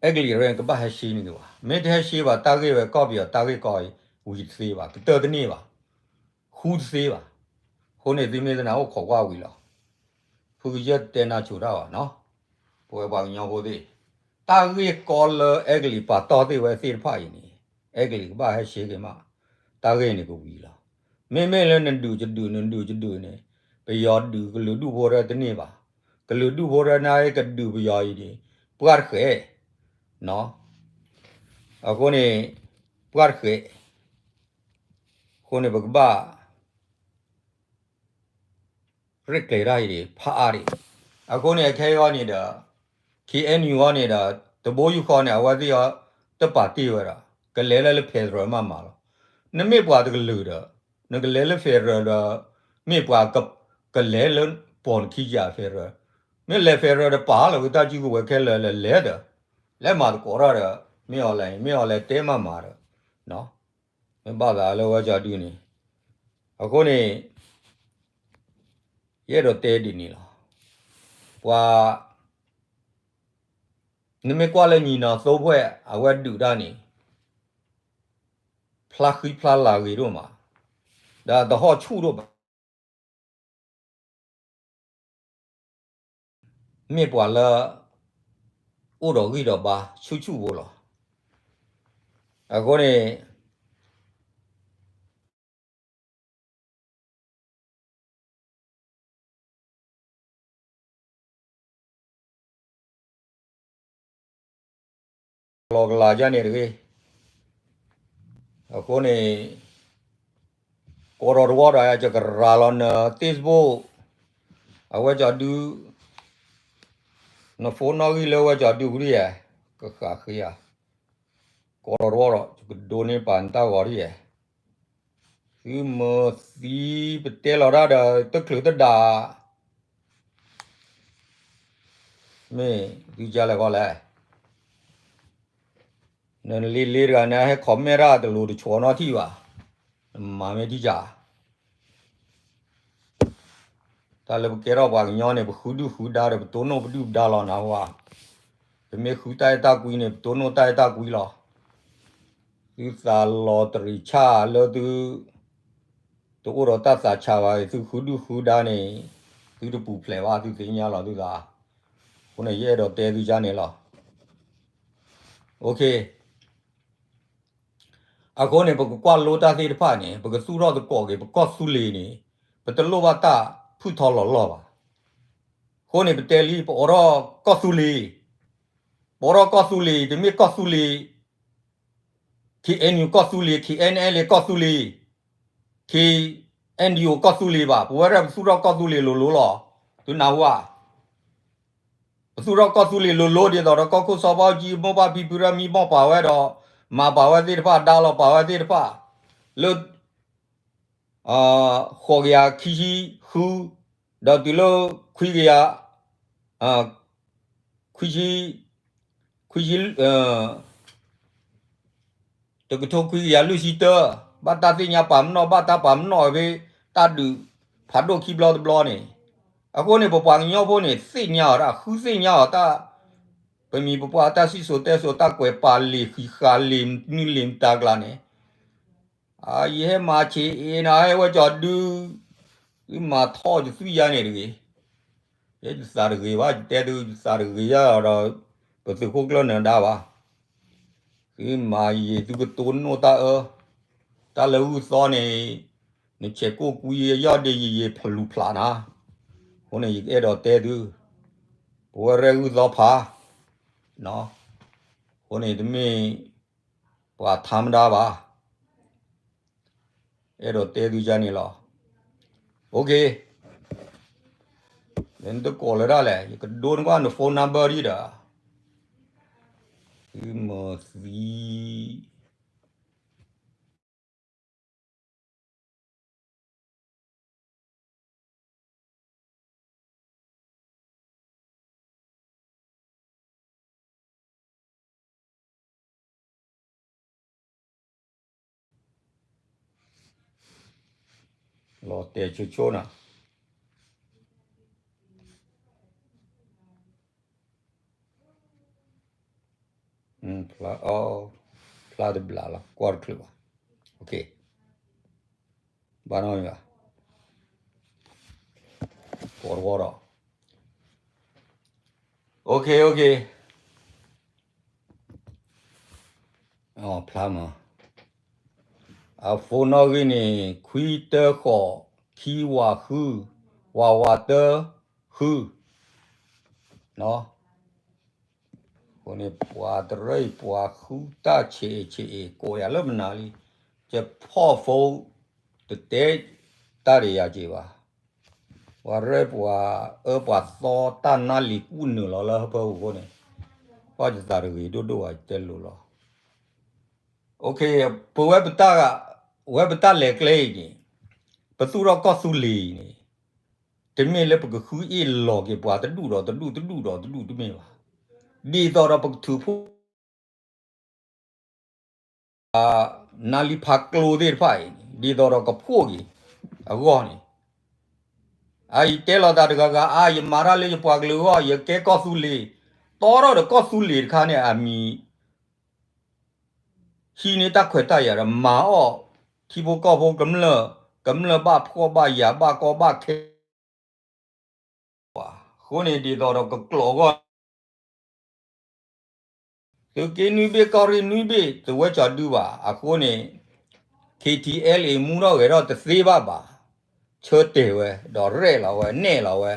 အဲကလံးရ့ၣ်ကဘၣ်ဟဲရှဲန့ၢ်က့ၤဘၣ်. မ့ၢ်တဟဲရှဲဘၣ် တၢ်ဂ့ၢ်ဝဲကီၢ်ပယီၤတၢ်ဂ့ၢ်ကီအံၤ ဝံၤတသ့ဘၣ်, ကတၢၢ်တန့ၢ်ဘၣ်, ဃူတသ့ဘၣ်. အဃိန့ၣ် သုမ့ၢ်သနာ်အိၣ်ခိးကွၢ်ဝံၤလီၤ. ဖုကယၢၢ်တဲနၢ်ဆိတၢ်ဘၣ်နီၤ, ပဝဲပှၤကညီဖိသ့ၣ်, တၢ်ဂ့ၢ်ကီလၢအဲကလံးပာ်တီၢ်သ့ၣ်ဝဲသ့ၣ်တဖၣ်အံၤန့ၣ်, အဲကလံးကဘၣ်ဟဲဆှၢက့ၤမး, တၢ်ဂ့ၢ်န့ၣ်ကဝံၤလီၤ. မ့မ့ၢ်လၢနဒုးယဒုး နဒုးယဒုးန့ၣ်, ပယီၤဒုးကလုာ်ဒူၣ်ဖိတၢ်တန့ၢ်ဘၣ်, ကလုာ်ဒူၣ်ဖိတၢ်န့ၣ်ကဒုးပယီၤအံၤန့ၣ်, ပှၢ်တဃဲး အဃိန့ၣ်, ပှၢ်တဃဲး, အဃိန့ၣ်ပကဘၣ် ရ့ၣ်ကျဲၤတၢ်အံၤန့ၣ် ဖးအါဒံး, အဃိန့ၣ် အခဲအံၤအီၤန့ၣ်ဒီး, ခ့ၣ်အဲၣ်ယူၣ်အီၤန့ၣ်ဒီး တဘိယူၢ်ဃီန့ၣ် အဝဲသ့ၣ်အီၤ တပာ်တ့ၢ်ဝဲဒီး ကလဲၤလၢလၢ federal မးမးလီၤ. နမ့ၢ်ပှၤတကလုာ်ဒီး နကလဲၤလၢ federal ဒီး မ့ၢ်ပှၤ ကလဲၤလၢပိာ်နခံယၤ federal, မ့ၢ်လဲၤ federal ဒီးပာ်လီၤဝဲတၢ်စုကဝဲၤခဲလၢာ်လၢလဲၤဒီး, လဲၤမၤသကိးတၢ်ဒီး မ့ၢ်အီၤလဲၣ် မ့ၢ်အီၤလဲၣ်တဲမးမးဒီး, မ့ၢ်ဘၣ်သးလၢဝဲကၠီဒုန့ၣ်, အဃိန့ၣ် ယအဲၣ်ဒိးတဲဒ်န့ၣ်လီၤ. ပှၤ နမ့ၢ်ကွၢ်လၢညီနောင်သုံးဖွဲ့ အဝဲဒုးတၢ်န့ၣ်, ဖျါဃံဖျါလၤဂ့ၤဒိၣ်မး, ဒီးတဟီၣ်ဆူၣ်ဒိၣ်ဘၣ် မ့ၢ်ပှၤလၢ အိၣ်ဒီးဂံၢ်ဒီးဘါ ဆူၣ်ဆူၣ်ဖိလီၤ. အဃိန့ၣ် လီၤကလၤယါန့ၣ်တဂ့ၤ. အဃိန့ၣ် ကိးထီၣ်တဝီဒီး ယကရၤလီၤန Facebook အဝဲကၠီဒု, န phone နီၣ်ဂံၢ်လၢဝဲကၠီဒုဝံၤယဲ, ကဃးဃ့ဧါ, ကိးထီၣ်တဝီဒီး ယကဒိးန့ၢ်ပာ်နတၢ်ဂီၤဒ်ယဲ, သုမၤသံပတဲလီၤတၢ်ဒီး တချုးတဒၣ် မ့ၢ်သုကလဲၤဃီလဲၣ်, နလ့လ့တဂၤန့ၣ် ဟဲ comment တၢ်တလိၤတဆီနီထံၣ်ဘၣ်, နမၤမ့ၢ်ထံၣ်စၢ် တၢ်လၢပကဲထီၣ်ပှၤကညီန့ၣ် ပဃုဒုၣ်ဃုဒါဒီး ပတိၢ်နီၣ်ပဒုၣ်ပဒါလီၤနၤဟူဧါ, ပမ့ၢ်ဃုတၢ်အဲၣ်တၢ်ကွံန့ၣ် ပတိၢ်နီၣ်တၢ်အဲၣ်တၢ်ကွံလီၤ. သုသးလီၤတရံးဆၣ်လၢသု တအိၣ်ဒီးတၢ်သးဆးဘၣ် သုဃုဒုၣ်ဃုဒါန့ၣ် သုတပူၤဖျဲးဘၣ် သုသ့ၣ်ညါလီၤသုသး, အဃိန့ၣ် ယအဲၣ်ဒိးတဲသုကါန့ၣ်လီၤ. အဃိန့ၣ် ပကကွၢ်လိတၢ်သ့ၣ်တဖၣ်န့ၣ် ပကသူၣ်ထီၣ်သကိးက့ၤ ပကီၢ်သူလ့ၤန့ၣ် ပတလိၣ်ဘၣ်တၢ်ဖုၣ်ထီလီၤလီၢ်ဘၣ်. အဃိန့ၣ် ပတဲလံ ပအိးထီၣ်ကီၢ်သူလ့ၤ, ပအိးထီၣ်ကီၢ်သူလ့ၤ တမ့ၢ်ကီၢ်သူလ့ၤ ခ့ၣ်အဲၣ်ယူၣ်ကီၢ်သူလ့ၤ, ခ့ၣ်အဲၣ်အဲၣ်လ့ကီၢ်သူလ့ၤ, ခ့ၣ်အဲၣ်ယူၣ်ကီၢ်သူလ့ၤဘၣ်. ပဝဲဒၣ်ပသူၣ်ထီၣ်ကီၢ်သူလ့ၤလိၤလိၤလီၤ. သုနၢ်ဟူဧါ. ပသူၣ်ထီၣ်ကီၢ်သူလ့ၤလိၤလိၤ ဒ်သိးဒီးကီၢ်ခိၣ်စီၤဘၣ်အူကၠံ မိၢ်ပၢ်ဖံဖုရၣ်မံမီၢ်ပာ်ဝဲဒီး မၤပာ်ဝဲသ့ၣ်တဖၣ် ဒါလီၤပာ်ဝဲသ့ၣ်တဖၣ် လၢ ဃိးကယၤခံဆံဃု ဒီးတုၤလၢ ခွံကယၤ ခွံဆံ ခွံဆံ တကထိခွံကယၤလွံၢ်ဆံတၢ, ဘၣ်တၢ်သ့ၣ်ညါပာ်ပနီၣ် ဘၣ်တၢ်ပာ်ပနီၣ်ဖဲ တၢ်ဒုးဖးဒိၣ်ခံဘျီတဘျီန့ၣ်, အဃိန့ၣ် ပပှၤကညီဖိန့ၣ် သ့ၣ်ညါအီၤတၢ် ဃုသ့ၣ်ညါအီၤတၢ်, ပမံၤပပှၢ်တၢ်စံၣ်စိၤတဲစိၤ တၢ်ကွဲးပာ်လံာ်ဃံးဃာ်လံာ်နုာ်လံာ်မတၤကျါန့ၣ်, ယဟဲမၤဆံးအ့ၣ်နၤ ဟဲဝဲကၠီဒု, သုမၤထီၣ်ယသွံၣ်ယါန့ၣ်တဂ့ၤ, ယဲယသးတဂ့ၤဘၣ် ယတဲသု ယသးတဂ့ၤယါဒီး ပသုးခိၣ်ကျၢၢ်နၢၤဒါဘၣ်, သုမၤယံာ်သုကတိၢ်နီၣ်တၢ်အၢ, တၢ်လၢဂုၢ်သီန့ၣ်, နဆဲးကိၣ်ကွံယီၢ်ဒ့ယံာ်ယံာ်ဖလူးဖျးနၤ, အဃိန့ၣ် ယကအဲၣ်ဒိးတဲသု, ပဝဲရဲၣ်ဂုၢ်သီဖး, အဃိန့ၣ်တမ့ၢ် ပှၤထါမဒါဘၣ်, အဲၣ်ဒိးတဲသုကါန့ၣ်လီၤ, OK, နတကိးလၢဒၣ်လဲၣ် ယကဒိနကွၢ်န phone number ဒံးဒီး, သုမၤသံ လီၤတဲာ်ဆိဆိနၤ, ဖျါတဘျးလီၤ ကွၢ်တချုးဘၣ်, ဘၣ်နီၢ်မ့ၢ်ဘၣ်, ကိးတဝီဒီး, OK, OK. ဖျါမး, အ phone နီၣ်ဂံၢ်န့ၣ် ခွံတၢဃိး ခံဝးဃု ဝးဝးတၢဃု, အဃိန့ၣ် ပှၤတရၢအံၤ ပှၤဃုတၢ်ဆံးဆံး ကိးယၤလၢမနုၤလံ, ယဖီၣ် phone တတဲတၢ်ဒီးယၤက့ၤဘၣ်. ပှၤရဲၣ်ပှၤအၢပှၤသီ တၢ်နါလံၤကူၣ်နုာ်လီၤလၢဟၢဖၢပူၤအဃိန့ၣ်, ကွၢ်ယသးတဂ့ၤဒိၣ်ဒိၣ်ဘၣ် ယတဲလိၤလီၤ. ပဝဲပတၢ်, ဝဲပတၢ်လဲၤကျဲအံၤန့ၣ်, ပသူၣ်ထီၣ်ကီၢ်သူလ့ၤအံၤန့ၣ်, တမ့ၢ်လၢပကဃုအ့ၣ်လီၤက့ၤပှၤတဒူၣ်ဒီးတဒူၣ် တဒူၣ်ဒီးတဒူၣ်တမ့ၢ်ဘၣ်. ဒ်သိးဒီးပကထုးဖှိၣ် နါလံၤဖးကျိသ့ၣ်တဖၣ်အံၤန့ၣ် ဒ်သိးဒီးကဖှိၣ်က့ၤအဂီၢ်န့ၣ်, အအံၤတဲလီၤသးတဂၤဂၤ အါ ယမၤတၢ်လၢယပှၤကလုာ်အဂီၢ် ယကဲကီၢ်သူလ့ၤ, တီထီၣ်ဒီးကီၢ်သူလ့ၤတခါန့ၣ် အမံၤ ဟံးန့ၢ်တၢ်ခွဲးတၢ်ယာ်ဒီးမၤအီၣ် ထံဖိကီၢ်ဖိကမျၢၢ်, ကမျၢၢ်ဘၣ်ဖှီၣ်ဘၣ်ယာ်ဘၣ်ကီဘၣ်ခဲ အဃိန့ၣ်ဒ်သိးဒီးကကျိာ်အဂီၢ် သုးက့နွံဘ့ၣ် ကီၢ်ရ့ၣ်နွံဘ့ၣ် သုးဝဲကၠီၤဒုဘၣ်. အဃိန့ၣ် KTLA မူထီၣ်ဂဲၤထီၣ်တသ့ဘၣ်ဘၣ်. ဆၢတဲာ်ဝဲ ဒီးရဲၣ်လီၤဝဲ နဲၣ်လီၤဝဲ.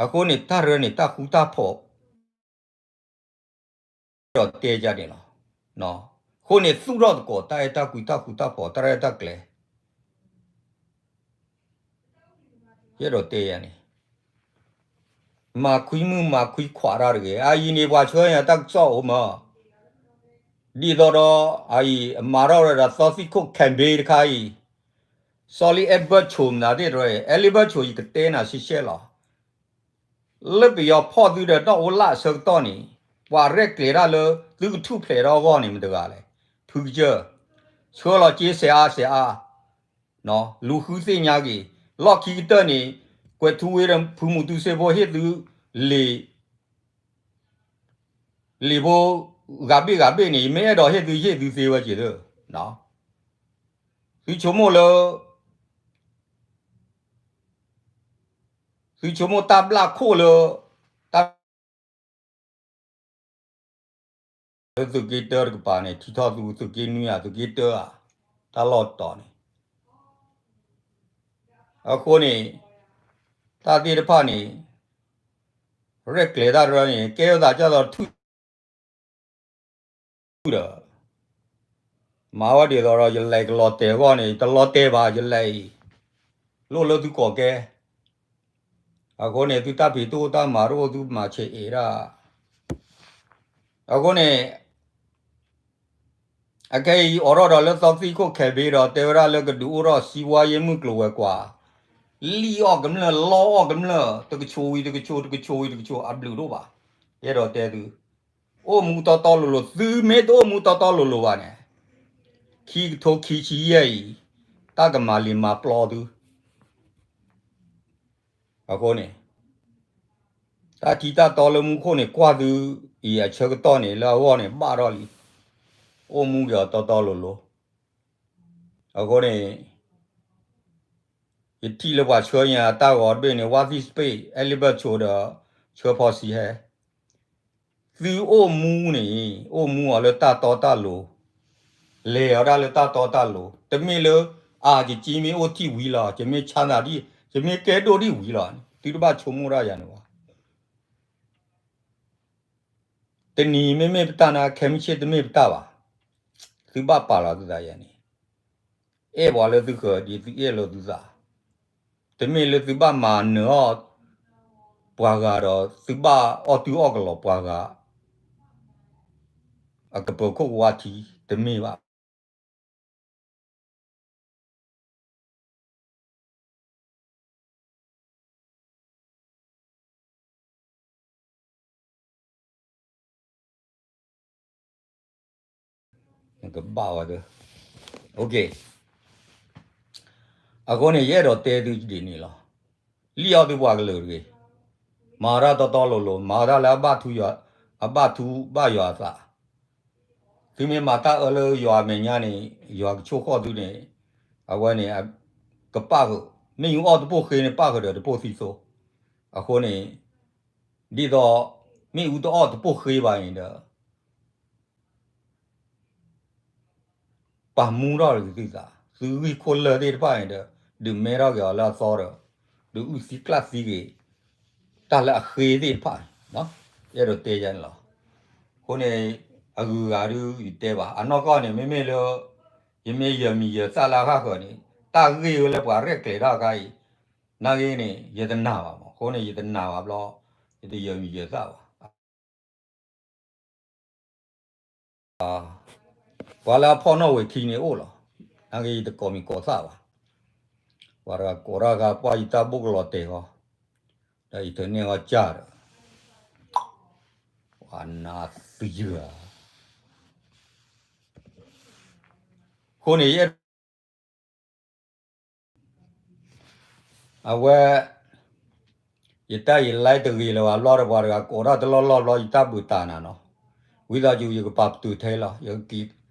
အဃိန့ၣ် တၢ်ရၢန့ၣ် တၢ်ဃူတၢ်ဖိး ဒီးတဲယၤန့ၣ်လီၤ. အဃိန့ၣ် သူၣ်ထီၣ်သကိး တၢ်အဲၣ်တၢ်ကွံ တၢ်ဃူတၢ်ဖိး တၢ်ရဲၣ်တၢ်ကျဲၤ ယအဲၣ်ဒိးတဲယၤန့ၣ် မၤခွံမုၣ်မၤခွံခွးတၢ်တဂ့ၤ. အအံၤန့ၣ် ပှၤဆှၢယၤတၢ်ကစီၣ်အိၣ်မး, ဒ်သိးဒီး အအံၤ အမၤထီၣ်ဝဲဒၣ် သီသံၣ်ခိၣ် campaign တခါအံၤ, စီၤလံ အဲဘၢၣ်ဆိး မနုၤသ့ၣ်တဖၣ်အံၤ, အဲလံဘၢၣ်ဆိး ယကတဲနၤရှဲရှဲလီၤ. လၢပယီၤဖီၣ်သုဒီး တၢ်အိၣ်လၢအဆၢကတီၢ်န့ၣ် ပှၤရဲၣ်ကျဲၤတၢ်လၢ သုကထူၣ်ဖျဲးထီၣ်အဂီၢ်န့ၣ် မတဂၤလဲၣ်. ဖုကစၢၢ် ဆှၢလီၤစ့စဲးအါစဲးအါ လူၤဃုသ့ၣ်ညါက့ၤ, လီၢ်ခံကတၢၢ်န့ၣ် ကွဲးထူဝ့ဒီးဖုမူတူစ့ဖိဟ့ၣ်သု လံာ် လံာ်ဖိ ဂၤဘ့ၣ်ဂၤဘ့ၣ်န့ၣ် ယမ့ၢ်အဲၣ်ဒိးဟ့ၣ်သု ယဟ့ၣ်သုသ့ဝဲက့ၤလၢ သုဆိကမိၣ်လၢ သုဆိကမိၣ်တၢ်ဘျၣ်ခိၣ်လၢ တၢ် လၢသုးက့တၢတကပၤန့ၣ် ထံထီၣ်သု သုးက့နွံဧါ သုးက့တၢဧါ တၢ်လီၢ်တီၤန့ၣ် အဃိန့ၣ် တၢ်သ့ၣ်တဖၣ်န့ၣ် ရဲၣ်ကျဲၤတၢ်တရၢန့ၣ် ကဲဝဲသးကၢ်သိးထူၣ် ဒီး မၤဝဲဒ်သိးဒီး ယလဲၤကလီၤတဲာ်အဂီၢ်န့ၣ် တလီၤတဲာ်ဘၣ် ယလဲၤအံၤ လိၣ်လၢသုကိးကဲ အဃိန့ၣ် သုတၢ်ဖံးတအိၣ် တၢ်မၤတအိၣ် သုမၤဆဲးအဲၣ်ဒၣ် အဃိန့ၣ် အခဲအံၤအိးထီၣ်ဒီးလၢသီသံၣ်ခိၣ်ခဲဘ့ဒီး တဲဝဲဒၣ်လၢကဒုးအိၣ်ထီၣ် စံးဝါယဲမုၢ်ကျိၤဝဲၤကွာ် လံၣ်အီၣ်ကမျၢၢ် လီအီၣ်ကမျၢၢ် တကဆိးဝံၤတကဆိး တကဆိးဝံၤတကဆိး အဘျုးဒိၣ်ဘၣ်. ယအဲၣ်ဒိးတဲသု အိၣ်မူတီတီလိၤလိၤ သုမ့ၢ်တအိၣ်မူတီတီလိၤလိၤဘၣ်န့ၣ် ခံကထိခံဆံယဲၢ်အံၤ တၢ်ကမၤလံၤမၤပျီသု အဃိန့ၣ် တၢ်ထံတၢ်တီလၢမူခိၣ်န့ၣ် ကွၢ်သုအံၤအဆၢကတီၢ်န့ၣ် လၢအဂီၢ်န့ၣ် ဘၣ်ထီၣ်လံ အိၣ်မူက့ၤအီၤတီတီလိၤလိၤ အဃိန့ၣ် ယထံၣ်လၢပှၤဆှၢညါတၢ်ဂီၤတဘ့ၣ်န့ၣ် ဝါသံၣ်စပ့း အဲလံဘၢၣ်ဆိးဒီး ဆှၢဖီဆံဟဲ သုအိၣ်မူန့ၣ် အိၣ်မူအီၤလၢတၢ်တီတၢ်လိၤ လဲၤအီၤဒၣ်လၢတၢ်တီတၢ်လိၤ တမ့ၢ်လၢ အါ ယကမ့ၢ်အိၣ်ထံၣ်ဝံၤလီၤ ယမ့ၢ်ဆါနၤဒ် ယမ့ၢ်ကဲဒိၣ်ဒ်ဝံၤလီၤ သုတဘၣ်ဆိကမိၣ်ဒၣ်ယၤန့ၣ်ဘၣ် တနံၤမ့မ့ၢ်ပတၢ်နၤ ခဲမုၢ်ဆ့ၣ်တမ့ၢ်ပတၢ်ဘၣ် သုဘၣ်ပာ်လီၤသုသးယၤန့ၣ် အဲၣ်ပှၤလၢသုဃၢၤဒ်သုအဲၣ်လီၤသုသး တမ့ၢ်လၢသုဘၣ်မၤနၢၤအီၣ်ပှၤဂၤဒီး သုဘၣ်အီၣ်တုၤအီၣ်ကလီၤပှၤဂၤ အကပၢၤခိၣ်ကဝါထံ တမ့ၢ်ဘၣ် ကဘၣ်ဝဲဒၣ် အဃိန့ၣ် ယအဲၣ်ဒိးတဲသုဒ်န့ၣ်လီၤ. လံၣ်အီၣ်သုပှၤကလုာ်တဂ့ၤ, မၤတၢ်တီတီလိၤလိၤ, မၤတၢ်လၢအဘၣ်ထူ အဘၣ်ထူဘၣ်ယွၤအသး, သုမ့ၢ်မၤတၢ်အၢလၢယွၤအမဲာ်ညါန့ၣ် ယွၤကဆိၣ်ဃီၣ်သုန့ၣ်, အဝဲန့ၣ် ကပၣ်ဃုာ်, မ့ၢ်ယူၤအီၣ်တပိၢ်ဃ့န့ၣ် ပၣ်ဃုာ်ဒီးတပိၢ်သံသိ, အဃိန့ၣ် ဒ်သိး မ့ၣ်အူတအီၣ်တပိၢ်ဃ့ဘၣ်န့ၣ်ဒီး ပာ်မူထီၣ်က့ၤသုသး, သုဂံၢ်ခိၣ်လၢၢ်သ့ၣ်တဖၣ်န့ၣ်ဒီး ဒုးမဲထီၣ်က့ၤအီၤလၢအသီဒီး ဒုးအုၣ်သံကျၣ်သံက့ၤ တၢ်လၢအဃ့သ့ၣ်တဖၣ်န့ၣ် အဲၣ်ဒိးတဲယၤန့ၣ်လီၤ. အဃိန့ၣ် အဂုၤအဂၤဒုးယတဲဘၣ် အနီၢ်ကီၢ်န့ၣ် မ့မ့ၢ်လၢ ယမ့ၢ်ယၢၤမံၤယၢၤသၣ်လၢအဂၤဃၢၤန့ၣ် တၢ်ဂ့ၢ်ဝဲလၢပှၤရဲၣ်ကျဲၤထီၣ်အခါအံၤ နာ်ဂ့ၤန့ၣ် ယတနာ်ဘၣ်မး. အဃိန့ၣ် ယတနာ်ဘၣ်ဘျီ ယတယၢၤမံၤယၢၤသၣ်ဘၣ်. ပှၤလၢအဖီၣ်နီၣ်ဝံာ်ထံန့ၣ်အိၣ်လီၤ. နာ်ဂ့ၤ ယတကိးမံၤကိးသၣ်ဘၣ်. ပှၤတဂၤကိးတၢ်ဂၤ ပှၤယတၢ်ဘိၣ်ကလီၤတဲာ်ဃီ, ဒီးယတန့ၢ်အီၤကၢ်ဒီး ပှၤနးသံယၤ အဃိန့ၣ် ယအဲၣ်ဒိး အဝဲ ယတၢ်ယ live တဂ့ၤလၢၤဘၣ်ဘျီဒီး ပှၤတဂၤကိးတၢ်တလီၢ်လီၢ်ဘျီ ယတၢ်ဘုးတၢ်နၤနီၤ. ဝံသးစူၤ ယကပာ်ပတုာ်ထဲလီၤ. ယကက့ၤ